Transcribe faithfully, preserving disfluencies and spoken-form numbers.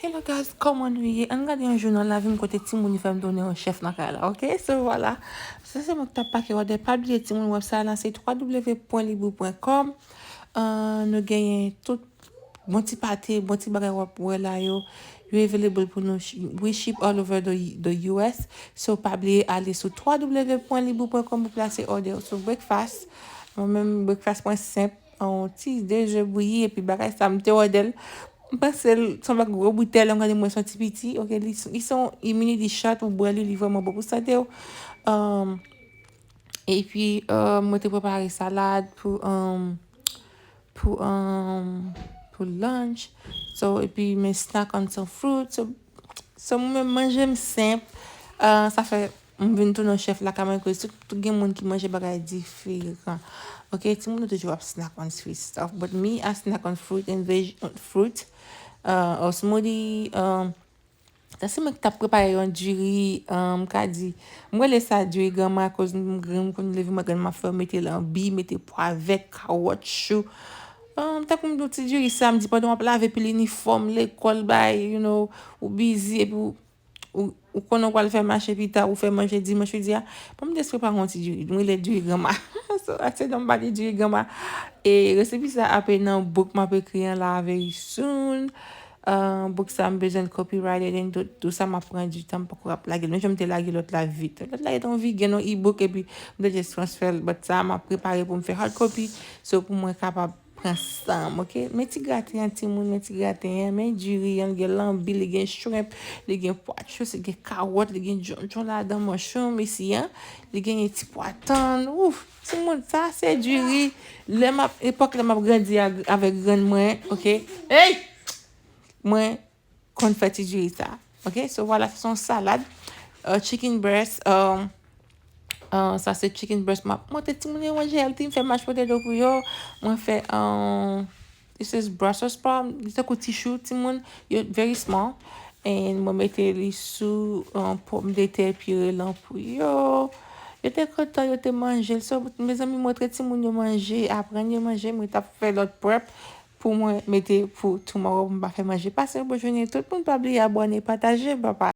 Hello guys, kòman nou ye? Ann gade yon jou nan lavi m kote timoun yo fè m tounen yon chèf nan kay la, ok? So, vwala. Se se mwen ki t ap pake òdè. Pa bliye timoun, website la se w w w pwen libou pwen com. Uh, nou genyen tout bon ti pate, bon ti bagay w ap wè la yo. Yo available pou nou. We ship all over the, the U S. So, pa bliye ale sou w w w pwen libou pwen com pou plase òdè w. So, breakfast. Mwen menm, breakfast mwen senp. Yon ti de ze bouyi, epi bagay sa, m te òdè l. M panse l se yon gwo boutèy, lè m gade m wè se yon ti piti. Ok, li, li se yon immunity shot, ou bwè li, li vrèman bon pou sante w. Um, epi, um, mwen te prepare salad pou, um, pou, um, pou lunch. So, epi men snack and some fruit. So, so mwen menm manje m senp. Uh, sa fè m vin tounen yon chèf lakay mwen, kote tout, tout gen moun ki manje bagay diferan. Ok, timoun yo toujou ap snack on sweet stuff, but me, I snack on fruit and veg, fruit, uh, or smoothie, um, sa se mwen ki t ap prepare yon diri, um, m ka di, m rele sa diri granma, akoz m, m, m konn leve mwen granma fè, mete lanbi, mete pwa vèt, kawòt, chou. Um, tankou m di w ti diri sa, m di pandan w ap lave pil inifòm lekòl, bay, you know, ou busy, epi w ou, ou konnen w pral fè mache pita, ou fè manje dimanch midi a, ban m jis prepare yon ti diri. M rele diri granma. So, I say don't body diri granma. E resepi sa ape nan book m ap ekri an la very soon. Uh, book sa m bezwen copyrighted and tout, tout sa m ap pran di tan, m poko ap lage l. Men jan m te lage lòt la vit. Lòt la e t yon vegan, yon e-book, epi m te just transfer l, but sa m ap prepare pou m fè hard copy. So, pou mwen kapab pran san m, ok? Men ti graten an, timoun, men ti graten an, men diri an, li gen lanbi, li gen shrimp, li gen pwa chou, li gen kawòt, li gen djondjon ladan, mouchroum isi an, li genyen ti pwa tann, ouf, timoun, sa se diri, lè m ap, epòk lè m ap grandi a, avèk grann mwen, ok? Hey! Mwen konn fè ti diri sa, ok? So, vwala, sa se yon salad, uh, chicken breast, um, Uh, sa se chicken breast. M ap montre timoun yo manje healthy. M fè mashed potato pou yo. Mwen fè, um, this is Brussels sprout. Li tankou ti chou, timoun. Yo very small. And mwen mete li sou, um, pòmdetè pire lan pou yo. Yo te kontan, yo te manje l. So, mezanmi, montre timoun yo manje, aprann yo manje. Mwen t ap fè lòt prep pou mwen mete pou tomorrow, pou m pa fè manje. Pase yon bon jounen. Tout moun pa bliye abòne, pataje, bye bye.